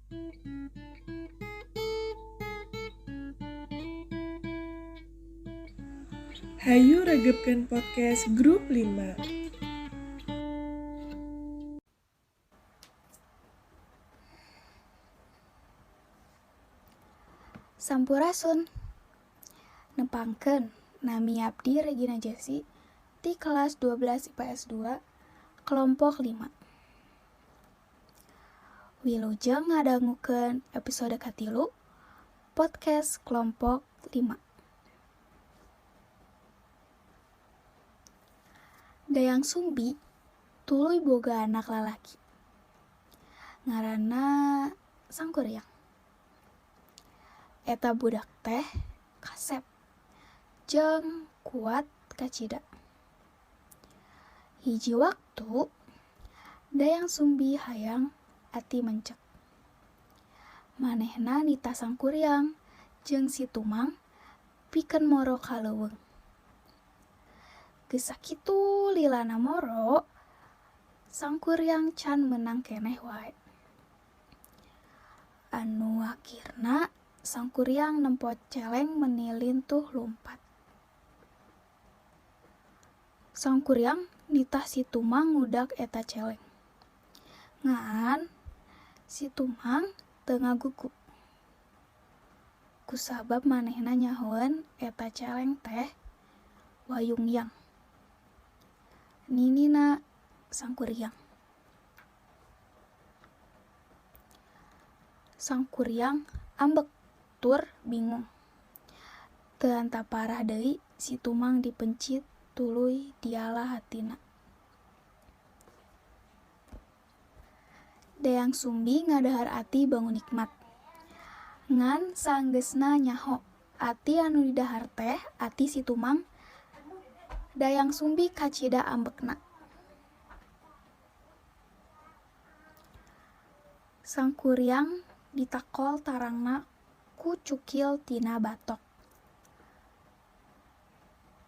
Hayu regepkeun podcast Grup 5. Sampurasun. Nepangkeun nami abdi Regina Jessy ti kelas 12 IPS 2 kelompok 5. Wilujeng ngadangukeun episode katilu podcast kelompok 5. Dayang Sumbi tuluy boga anak lalaki. Ngaranna Sangkuriang. Eta budak teh kasep jeung kuat kacida. Hiji waktu Dayang Sumbi hayang ati mencek. Manehna nita Sangkuriang jeung si Tumang pikeun moro ka leuweung. Geus sakitu lilana moro, Sangkuriang can meunang keneh wae. Anu akhirna Sangkuriang nempo celeng meni lintuh lumpat. Sangkuriang nitah si Tumang ngudak eta celeng. Ngan si Tumang teu ngagugu. Kusabab manehna nyahoeun eta celeng teh wayungyang. Ninina Sangkuriang. Sangkuriang ambek tur bingung. Teu parah deui si Tumang dipencit tuluy diala hatina. Dayang Sumbi ngadahar ati bangun nikmat. Ngan sanggeusna nyaho ati anu didahar teh ati si Tumang. Dayang Sumbi kacida ambekna. Sangkuriang ditakol tarangna ku cukil tina batok.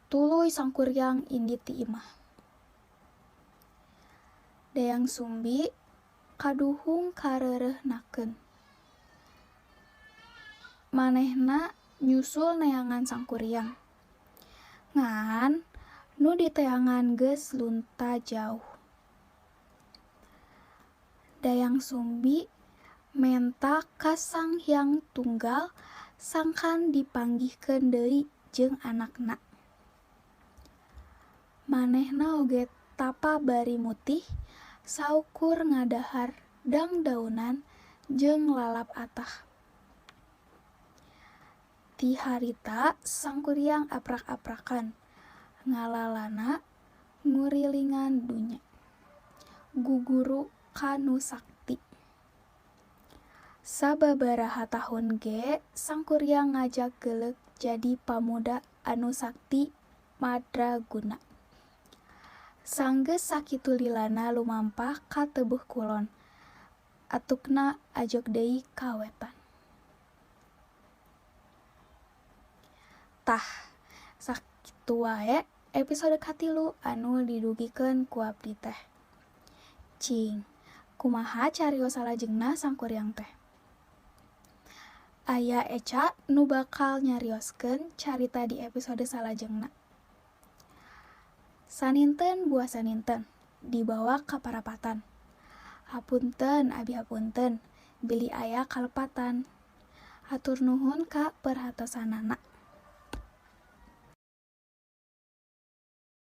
Tuluy Sangkuriang indit ti imah. Dayang Sumbi kaduhung kareureuhnakeun. Manehna nyusul neangan Sangkuriang. Ngan nu diteangan geus lunta jauh. Dayang Sumbi menta ka Sang Hyang Tunggal sangkan dipanggihkeun deui jeung anakna. Manehna oge tapa bari mutih saukur ngadahar dangdaunan jeung lalap atah. Ti harita Sangkuriang aprak-aprakan ngalalana ngurilingan dunya. Guguru ka nu sakti. Sababaraha tahun ge Sangkuriang ngajak geuleuh jadi pamuda anu sakti madraguna. Sanggeus sakitu lilana lumampah ka teubuh kulon. Atukna ajog deui ka wetan. Tah, sakitu wae episode katilu anu didugikeun ku abdi teh. Cing, kumaha carios salajengna Sangkuriang teh? Aya Eca nu bakal nyarioskeun carita di episode salajengna. Saninten buah saninten, dibawa ka parapatan. Hapunten abi hapunten, bilih aya kalepatan. Hatur nuhun ka perhatosanana.